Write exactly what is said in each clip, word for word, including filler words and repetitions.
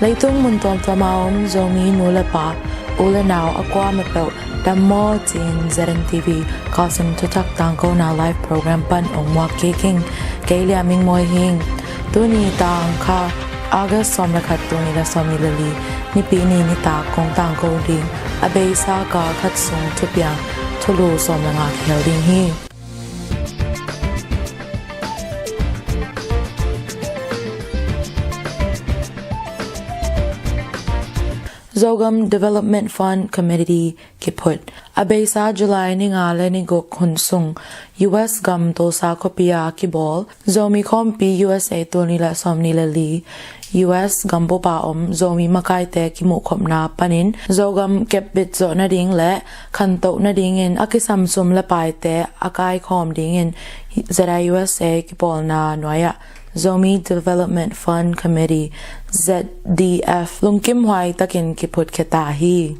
Leitung mun tuamtuam a om Zomi nu le pa, u le nau a kuamah peuh dam maw ci-in Z N T V Kawlsim thutak tangkona live program pan ong muak kik ing. Kei Liam Ming Mawi hi ing. Tuni tangkha August sawm le khat, tul nih le sawm nih le li, Nipi ni nitak kong tangko ding a beisa kal khat sung thupiang thulu sawm le nga kihel ding hi. Zogam Development Fund Committee kiphut. A beisa July ni nga le ni guk hun sung U S gam Tulsa khuapi a kibawl Zomi Khawmpi U S A tul nih le sawm nih le li U S gam bup a om Zomi makaite kimuhkhopna panin Zogam kepbit zawh nading le khantoh nadingin a kisam sum le paite a kaikhawm dingin Z I U S A kipawlna nuai-ah Zomi Development Fund Committee, Z D F, lungkimhuai takin kiphutkhia ta hi.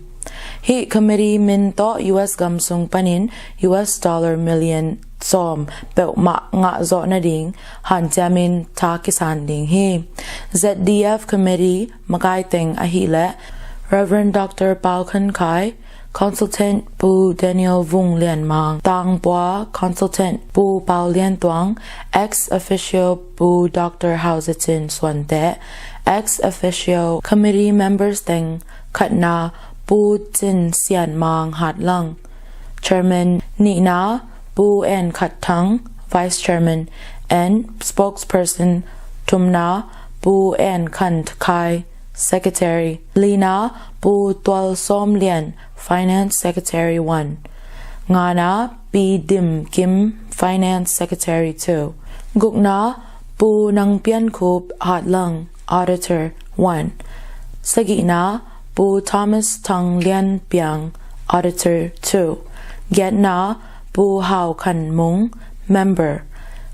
Hih committee min tawh U S gam sung panin U S dollar million sawm peuhmah ngah zawh nading hanciamin tha kisan ding hi. Z D F committee makai teng ahih leh Reverend Doctor Pau Khan Khai, Consultant Pu Daniel Vung Lian Mang, Tangpua Consultant Pu Pau Lian Tuang, ex officio Pu Doctor Hau Za Cin Suan Teh, ex officio committee members teng, khatna Pu Cin Sian Mang Hat Lang, Chairman, nihna Pu En Khat Thang, Vice Chairman and Spokesperson, thumna Pu En Khan Khai, Secretary, lina Pu Tual Sawm Lian, Finance Secretary one, ngana Pi Dim Kim, Finance Secretary two, gukna Pu Nang Pian Khup Hat Lang, Auditor one, sagihna Pu Thomas Thang Lian Piang, Auditor two, giatna Pu Hau Khan Mung, Member,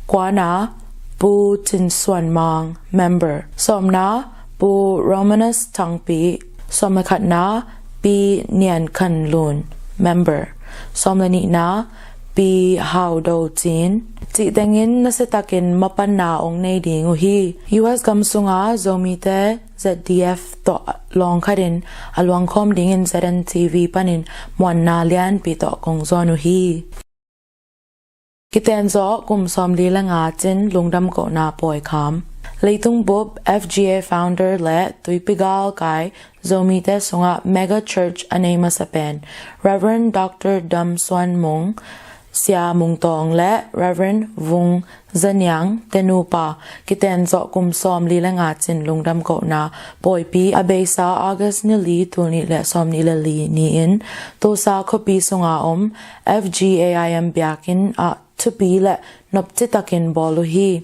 kuana Pu Cin Suan Mang, Member, sawmna Pu Romanus Thang Pi, sawm le khatna Pi Nian Khan Lun, Member, sawm le nihna Pi Hau Do Cin, cih tengin nasiatakin mapanna ong nei ding uh hi. U S gam sunga Zomite Z D F tawh lawng khatin a luangkhawm dingin Z N T V panin muanna lianpi tawh kong zawn uh hi. Kitenzawh kum sawmli le nga cin lungdam kohna pawikham. Leitung bup F G A founder le tuipi galkai Zomite sungah mega church a nei masa pen Reverend Doctor Dam Suan Mung, Sia Mung Tawng le Reverend Vung Za Niang tenupa kitenzawh kum sawmli le nga cin lungdam kohna pawipi a beisa August ni li, tul nih le sawm nih le li ni-in Tulsa khuapi sunga om F G A I M biakinn ah thupi le nopci takin bawl uh hi.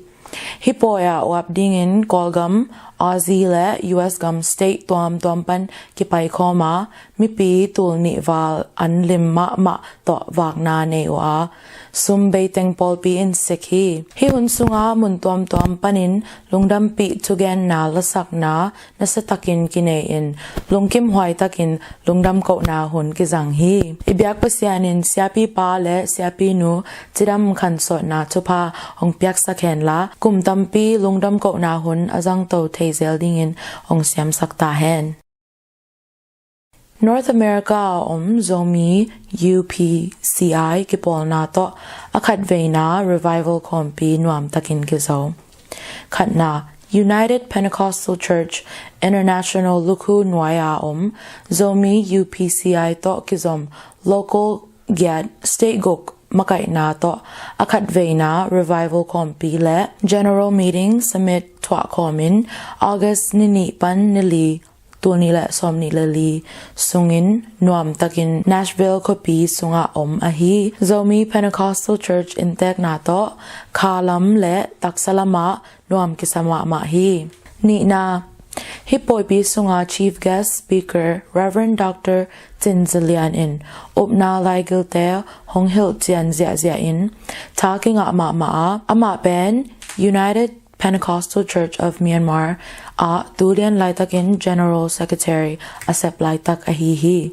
Hih pawi ah uap dingin Kawlgam, Aussie le U S gam state tuamtuam pan kipaikhawm a, mipi tul nih val an lim mahmah tawh vakna nei uh a, sum beiteng pawlpi in sik hi. Hih hun sunga mun tuamtuam panin lungdampih thugenna lasakna nasiatakin kinei-in lungkimhuai takin lungdam kohna hun kizang hi. I biak Pasian in siapipa le siapinu cidam khansawtna thupha hong piaksak henla, kum tampi lungdam kohna hun a zangto theizel dingin hong siamsak ta hen. North America a om Zomi U P C I kipawlna tawh a khatveina revival khawmpi nuamtakin kizo. Khatna, United Pentecostal Church International Lukhu nuai a om Zomi U P C I tawh kizom local giat state guk makaihna tawh a khatveina revival khawmpi le general meeting summit thuahkhawmin August ni nih pan ni li, tul nih le sawm nih le li sungin nuamtakin Nashville khuapi sungah om ahi. Zomi Pentecostal Church inntekna tawh khalam le taksa lamah nuam kisa mahmah hi. Nihna, hih pawipi sunga chief guest speaker Reverend Doctor Cin Za Lian in upna laigilte hong hilh cian ziahziah in tha kingah mahmah a, amah pen United Pentecostal Church of Myanmar ah tulian laitakin General Secretary a sep laitak ahi hi.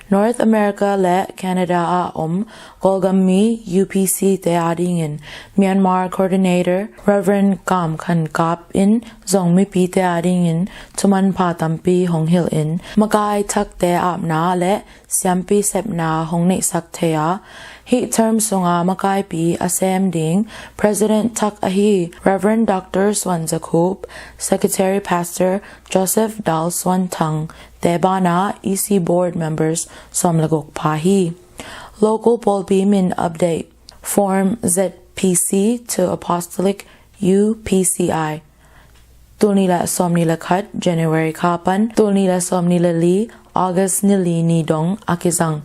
North America le Canada ah om Kawlgam mi U P C te adingin Myanmar Coordinator Reverend Kam Khan Kap in zong mipite adingin thumanpha tampi hong hilh in makai thakte apna le siampi sepna hong neihsak thei a, hih term sunga makaipi a sem ding President thak ahi Reverend Doctor Suan Za Khup, Secretary Pastor Joseph Dal Suan Thang te bana E C Board Members sawm le guk pha hi. Local pawlpi min update: Form Z P C to Apostolic U P C I. Tulni le sawmni le khat January kha pan tulni le sawmni le li August ni li ni dong a kizang.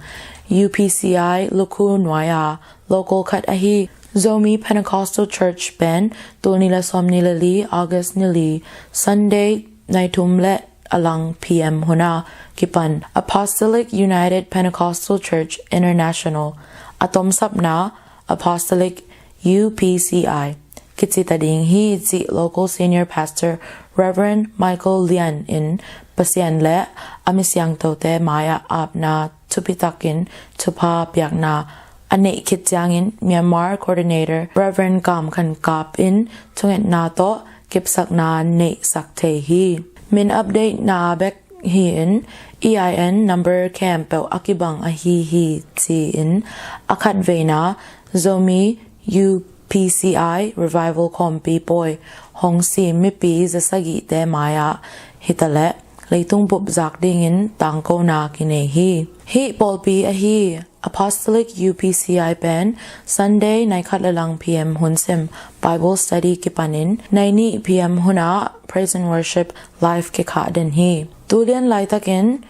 U P C I Lukhu nuai a local khat ahi Zomi Pentecostal Church pen tulni le sawmni le li August ni li Sunday nai thum le a lang P M huna kipan Apostolic United Pentecostal Church International, a tomsapna Apostolic U P C I kici ta ding hi, ci local senior pastor Reverend Michael Lian in Pasian le a misiangtote mai-ah apna thupitakin thupha piakna a neih khit ciangin Myanmar Coordinator Reverend Kam Khan Kap in thungetna tawh kipsakna neihsak thei hi. Min update na bek hi in E I N number khempeuh a kibang ahi hi, ci in a khatveina Zomi U P C I Revival Khawmpi pawi hong si mipi zasagihte mai-ah hitaleh leitung bup zak dingin tangkona kinei hi. Hih pawlpi ahi Apostolic U P C I pen Sunday nai khat le lang P M hun sim Bible study kipanin nai nih P M huna praise and worship live kikhah den hi. Tulian laitakin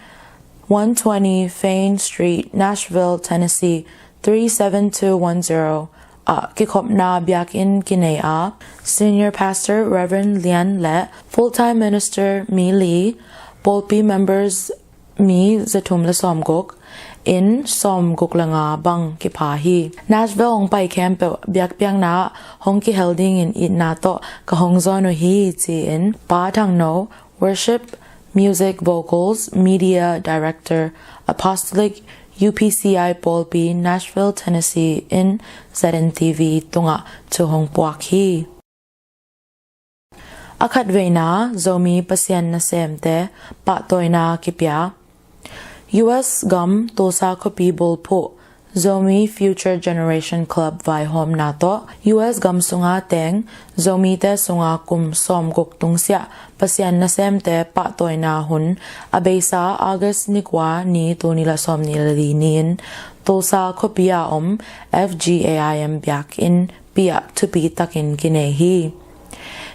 one twenty Fain Street, Nashville, Tennessee three seven two one zero ah kikhopna biakinn kinei a, Senior Pastor Reverend Lian le Full-time Minister mi li, pawlpi members mi zathum le sawmguk in sawmguk le nga bang kipha hi. Nashville hong pai khempeuh biakpiakna hong kihel dingin itna tawh ka hong zawn uh hi, ci-in Pa Thang No, Worship, Music, Vocals, Media Director, Apostolic U P C I Pawlpi, Nashville, Tennessee in Z N T V tungah thu hong puak hi. A khatveina Zomi Pasian nasemte pahtawina kipia. U S gam Tulsa khuapi bulphuh Zomi Future Generation Club vaihawmna tawh U S gam sunga teng Zomite sunga kum sawmguk tungsiah Pasian nasemte pahtawina hun a beisa August ni kua ni tulni le sawmni le li ni-in Tulsa khuapi a om F G A I M biakinn pi ah thupi takin kinei hi.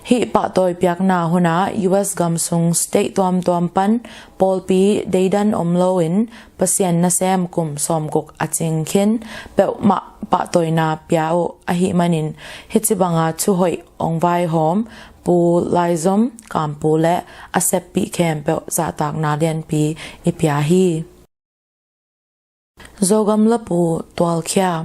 Hih pahtawi piakna hunah U S gam sung state tuamtuam pan pawlpi deidan om loin Pasian nasem kum sawmguk a cing khin peuhmah pahtawina pia uh ahih manin hih ci banga thuhoih ong vaihawm Pu Laizom Kampu le a seppih khempeuh zahtakna lianpi i pia hi. Zogam Lapu tualkhia.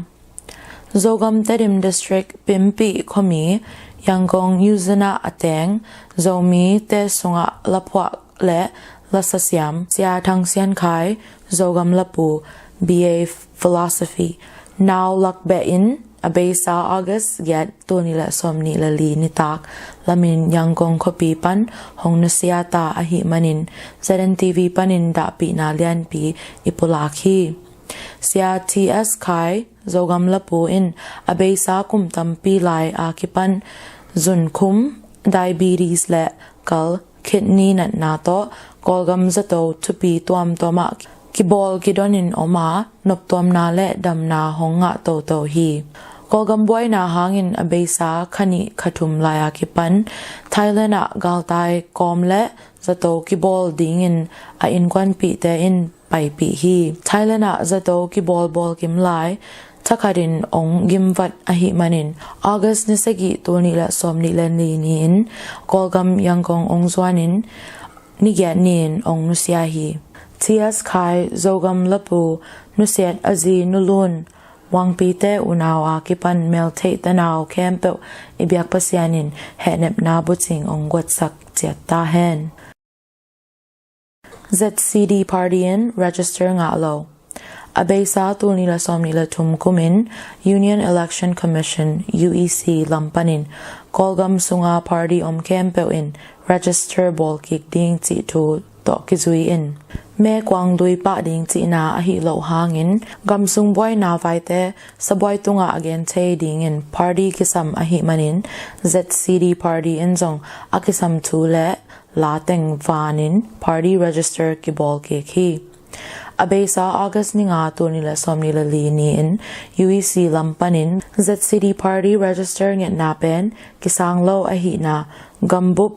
Zogam Tedim District Pimpih khuami Yangon Yuzana a teng Zomite sungah laphuah le lasasiam Sia Thang Sian Khai, Zogam Lapu, B A Philosophy, nau lakbeh in a beisa August giat tulni le sawmni le li nitak lamin Yangon khuapi pan hong nusia ta ahih manin Z N T V panin dahpihna lianpi i pulak hi. Sia T S Khai, Zogam Lapu in a beisa kum tampi lai a kipan zunkhum, diabetes le kal, kidney natna tawh Kawlgam zato thupi tuamtuamah kibawl kidonin om a, noptuamna le damna hong ngah toto hi. Kawlgam buaina hangin a beisa kha nih kha thum lai a kipan Thailand ah galtai kawm le zato kibawl dingin a innkuanpihte in paipih hi. Thailand ah zato kibawlbawl kim lai thakhatin ong gimvat ahih manin August ni sagih tulni le sawmni le li ni-in Kawlgam Yangon ong zuanin ni giat ni-in ong nusia hi. T S Khai, Zogam Lapu, nusiat a zi Nu Lun Huangpite unau a kipan meltheih tanau khempeuh i biak Pasian in hehnepna bucing hong guatsak ciat ta hen. Z C D Party in register ngah lo. A beisa tul nih le sawm nih le thum kumin Union Election Commission, U E C, lam panin Kawlgam sunga party om khempeuh in register bawl kik ding cih thu tawh kizui in, me kuang dui pah ding cihna ahi loh hangin gamsung buaina vaite sabuai tungah a gen thei dingin party kisam ahi manin Z C D Party in zong a kisam thu le la teng vanin party register kibawl kik hi. A beisa August ni nga tul nih le sawm nih le li ni-in U E C lam panin Z C D Party register ngetna pen kisang lo ahihna gambup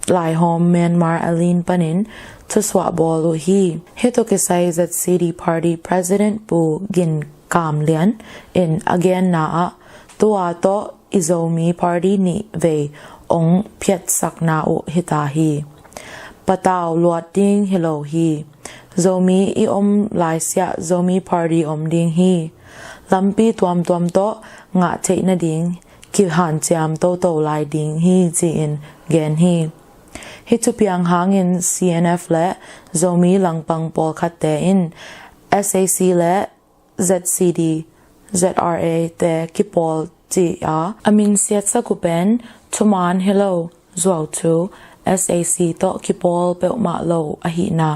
laihawm Myanmar a lin panin thusuah bawl uh hi. Hih tawh kisai Z C D Party President Pu Gin Kam Lian in a genna ah, tua tawh i Zomi party nih vei hong phiatsakna uh hita hi. Patau luat ding hi lo hi. Zomi i om laisiah Zomi party om ding hi. Lampi tuamtuam tawh ngah theih nading kihanciam toto lai ding hi, ci-in gen hi. Hih thupiang hangin C N F le Zomi langpang pawlkhatte in S A C le Z C D, Z R A te kipawl ci-a, a min siatsak uh pen thuman hi lo, zuau thu S A C tawh kipawl peuhmah lo ahihna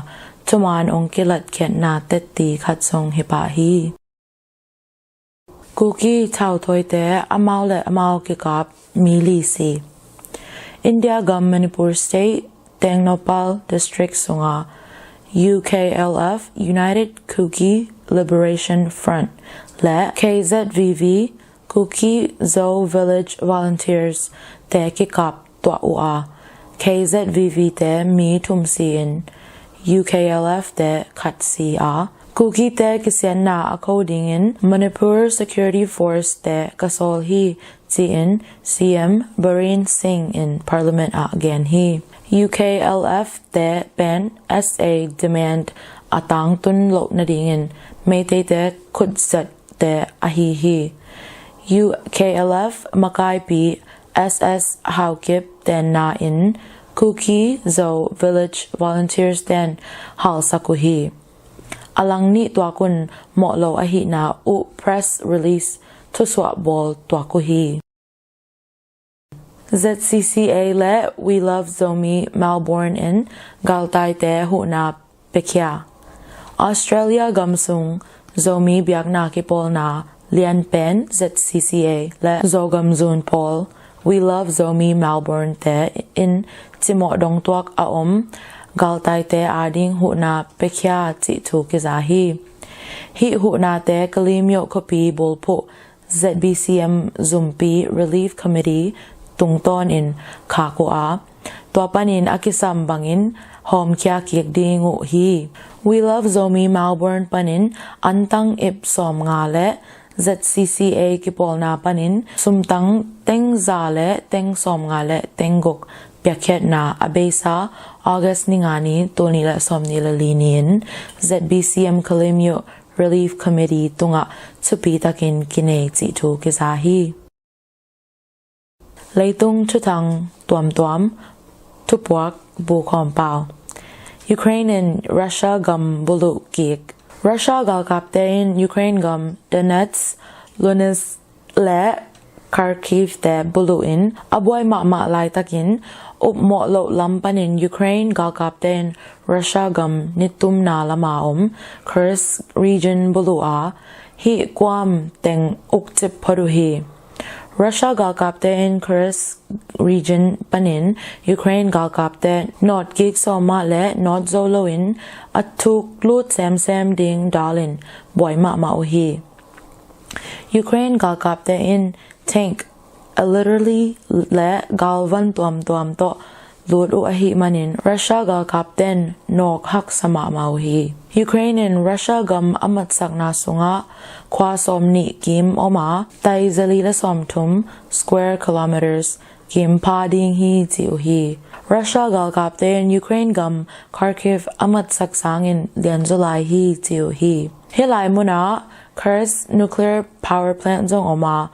thuman hong kilatkhiatna tetti khat zong hi pah hi. Kuki thauthawite amau le amau kikap mi li si. India gam Manipur State Tengnoupal District sunga U K L F, United Kuki Liberation Front, le K Z V V, Kuki Zo Village Volunteers, te kikap tuah uh a, K Z V V te mi thum si-in U K L F te khat si a, Kuki te kisiatna a kho dingin Manipur Security Force te ka sawl hi, ci-in C M Biren Singh in Parliament ah gen hi. U K L F te pen S A demand a tangtun loh nadingin Meitei te khutzat te ahi hi. U K L F makaipi S S Haokip tenna in Kuki Zo Village Volunteers ten halsak uh hi. A lang nih tuakun mawh lo ahihna uh press release thusuah bawl tuak uh hi. Z C C A le We Love Zomi Melbourne in galtaite huhna piakhia. Australia gamsung Zomi biakna kipawlna lianpen Z C C A le Zogam zun pawl We Love Zomi Melbourne te in cimawh dongtuak a om galtaite ading huhna piakhia cih thu kiza hi. Hih huhnate Kalaymyo khuapi bulphuh Z B C M zumpi Relief Committee tungtawnin khak uh a, tua panin a kisam bangin hawmkhia kik ding uh hi. We Love Zomi Melbourne panin antang ip sawmnga le Z C C A kipawlna panin sumtang teng za le teng sawmnga le teng guk piakkhiatna a beisa August ni nga ni tul nih le sawmnih le li ni-in Z B C M Kalaymyo Relief Committee tungah thupi takin kinei cih thu kiza hi. Leitung thuthang tuamtuam, thupuak bukhawm pau. Ukraine in Russia gam buluh kik. Russia galkapte in Ukraine gam Donetsk, Luhansk le Kharkiv te buluh in a buai mahmah laitakin upmawh loh lam panin Ukraine galkapte in Russia gam nitumna lama om Kursk region buluh a, hih kuam teng ukcip phot uh hi. Russia galkapte in Kursk region panin Ukraine galkapte nawt kik sawm mah le nawt zo loin a thuk lut semsem ding dalin buai mahmah uh hi. Ukraine galkapte in tank, artillery le galvan tuamtuam tawh lut uh ahih manin Russia galkapten nawk haksa mahmah uh hi. Ukraine in Russia gam a matsakna sungah khua sawmnih kim om a, tai zali le sawmthum square kilometers kim pha ding hi ci uh hi. Russia galkapte in Ukraine gam Kharkiv a matsak sangin lianzaw lai hi ci uh hi. Hih lai munah Kursk nuclear power plant zong om a,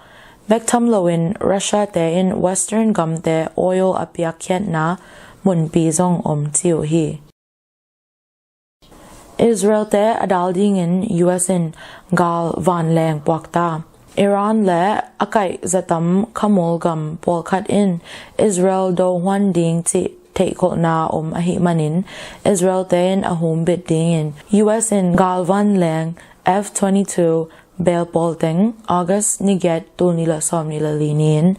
bek tham loin Russia te in Western gamte oil a piakkhiatna munpi zong om ci uh hi. Israel te a dal dingin U S in gal vanleng puak ta. Iran le a kaih zatam khamul gam pawlkhat in Israel do huan ding cih theihkholhna om ahih manin Israel te in a humbit dingin U S in gal vanleng F twenty-two bel pawl teng August ni giat, tul nih le sawm nih le li ni-in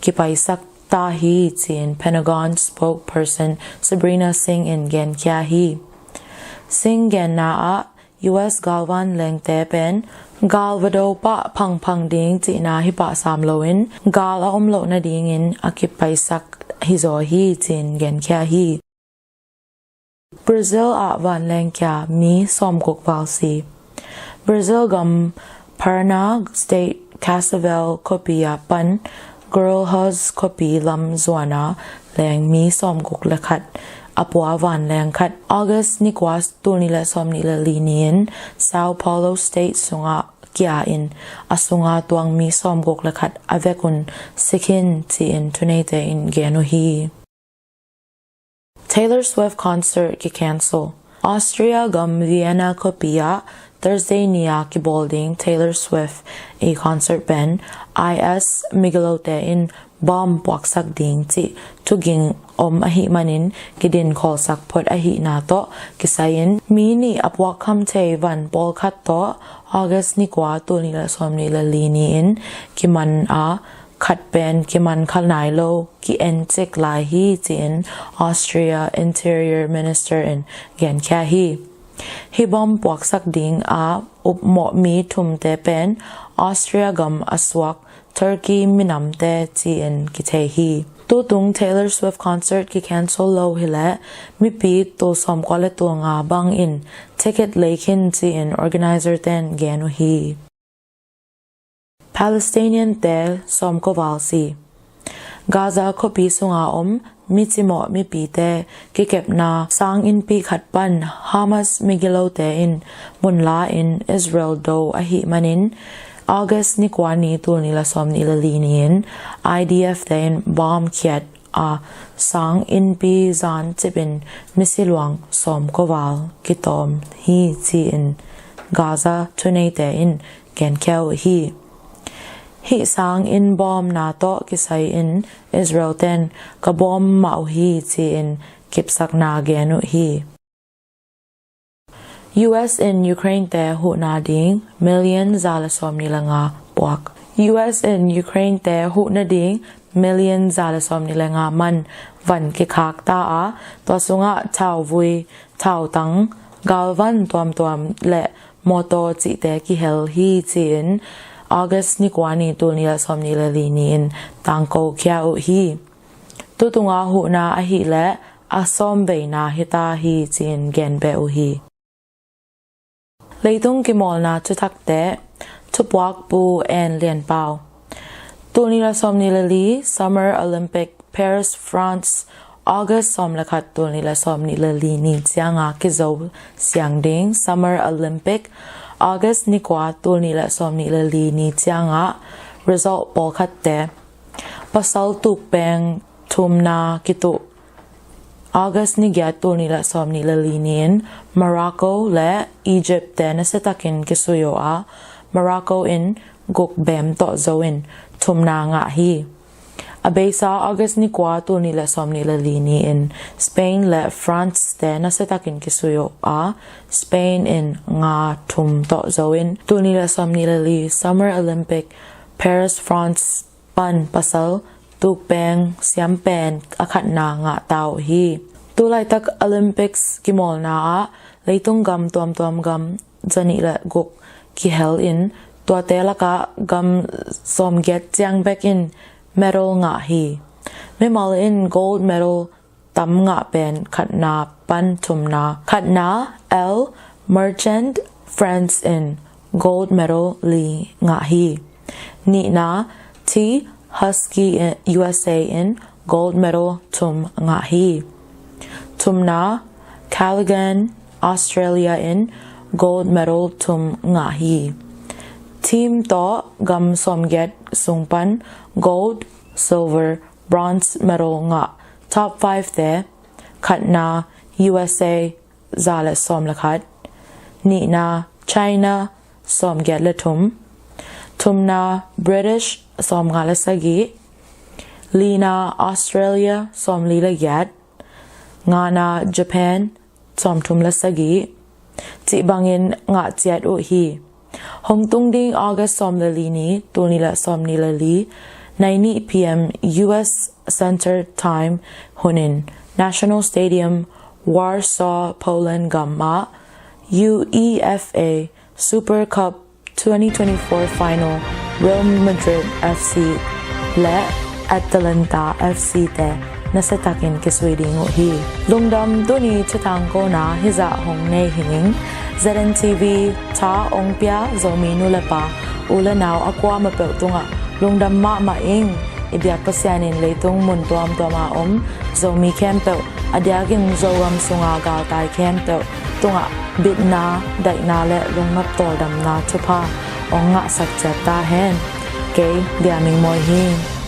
kipaisak ta hi ci-in Pentagon spokesperson Sabrina Singh in genkhia hi. Singh genna ah U S galvan lengte pen gal va do pah phangphang ding cihna hi pah sam loin gal a om loh nadingin a kipaisak hi zaw hi ci-in genkhia hi. Brazil ah vanleng kia mi sawmguk val si. Brazil gam Paraná State Cascavel khuapi ah pan Guarulhos khuapi lam zuana leng mi sawmguk le khat a pua vanleng khat August ni kua, tul nih le sawm nih le li ni-in Sao Paulo State sungah kia in a sunga tuang mi sawmguk le khat a vekun si khin ci-in thuneite in gen uh hi. Taylor Swift concert ki cancel. Austria gam Vienna khuapi ah Thursday ni-a kibawl ding Taylor Swift i concert pen I S migilote in bomb puaksak ding cih thuging om ahih manin kidin khawlsak phot ahihna tawh kisai-in mi nih a puak kham thei van pawlkhat tawh August ni kua, tul nih le sawm nih le li ni-in kiman a, khat pen kiman kha nai lo ki-en cik lai hi ci-in Austria Interior Minister in genkhia hi. Hih bomb puaksak ding a upmawh mi thumte pen Austria gam a suak Turkey minamte ci-in kithei hi. Tutung Taylor Swift concert ki cancel lo hileh mipi tul sawmkua le tul nga bangin ticket lei khin ci-in organizer ten gen uh hi. Palestinian te sawmkua val si. Gaza khuapi sunga om mi cimawh mipite kikepna sang innpi khat pan Hamas migilote in munla in Israel do ahih manin August ni kua ni, tul nih le sawm nih le li ni-in I D F te in bomb khiat a sang innpi zan cipin misi luang sawmkua val kitawm hi ci-in Gaza thuneite in genkhia uh hi. Hih sang inn bawmna tawh kisai-in Israel ten ka bawm mah uh hi ci-in kipsakna gen uh hi. U S in Ukraine te huhna ding million za le sawm nih le nga puak. U S in Ukraine te huhna ding million za le sawm nih le nga man van kikhak ta a, tua sungah thauvui, thautang, galvan tuamtuam le mawtaw cihte kihel hi ci-in August ni kua ni, tul nih le sawm nih le li ni-in tangko khia uh hi. Tutunga huhna ahih leh a sawmveina hita hi ci-in genbeh uh hi. Leitung kimawlna thuthakte, thupuak Pu En Lian Pau. Tul nih le sawm nih le li Summer Olympic Paris, France, August sawm le khat, tul nih le sawm nih le li ni cianga kizo siang ding Summer Olympic, August ni kua, tul nih le sawm nih le li ni cianga result pawlkhatte, pasal tukpeng thumna kituh August ni giat, tul nih le sawm nih le li ni-in Morocco le Egypt te nasiatakin kisui uh a, Morocco in guk bem tawh zo in thumna ngah hi. A beisa August ni kua, tul nih le sawm nih le li ni-in Spain le France te nasiatakin kisui uh a, Spain in nga thum tawh zo in tul nih le sawm nih le li Summer Olympic Paris, France pan pasal tukpeng siampen a khatna ngah ta uh hi. Tulaitak Olympics kimawlna ah leitung gam tuamtuam gam zanih le guk kihel in tuate lakah gam sawmgiat ciang bek in medal ngah hi. Mimal in gold medal tam ngah pen khatna pan thumna. Khatna, L Marchand, France in gold medal li ngah hi. Nihna, T Husky, U S A in gold medal thum ngah hi. Thumna, Callaghan, Australia in gold medal thum ngah hi. Team tawh gam sawmgiat sung pan gold, silver, bronze medal ngah top five te, khatna U S A za le sawm le khat, nihna China sawmgiat le thum, thumna British sawmnga le sagih, lina Australia sawmli le giat, ngana Japan sawmthum le sagih cih bangin ngah ciat uh hi. Hong tung ding August sawm le li ni, tul nih le sawmnih le li, nine P M U S Center Time hunin National Stadium, Warsaw, Poland gam ah UEFA Super Cup twenty twenty-four final Real Madrid F C le Atalanta F C te nasiatakin kisui ding uh hi. Lungdam tuni thuthang kona hizah hong nei hi ning. Z N T V tha ong pia Zomi nu le pa, u le nau a kuamah peuh tungah lungdam mahmah ing. I biak Pasian in leitung mun tuamtuam a om Zomi khempeuh, a diakin Zogam sunga galtai khempeuh tungah bitna, daihna le lungnop tawldamna thupha ong ngahsak ciat ta hen. Kei Bia Ming Mawi hi.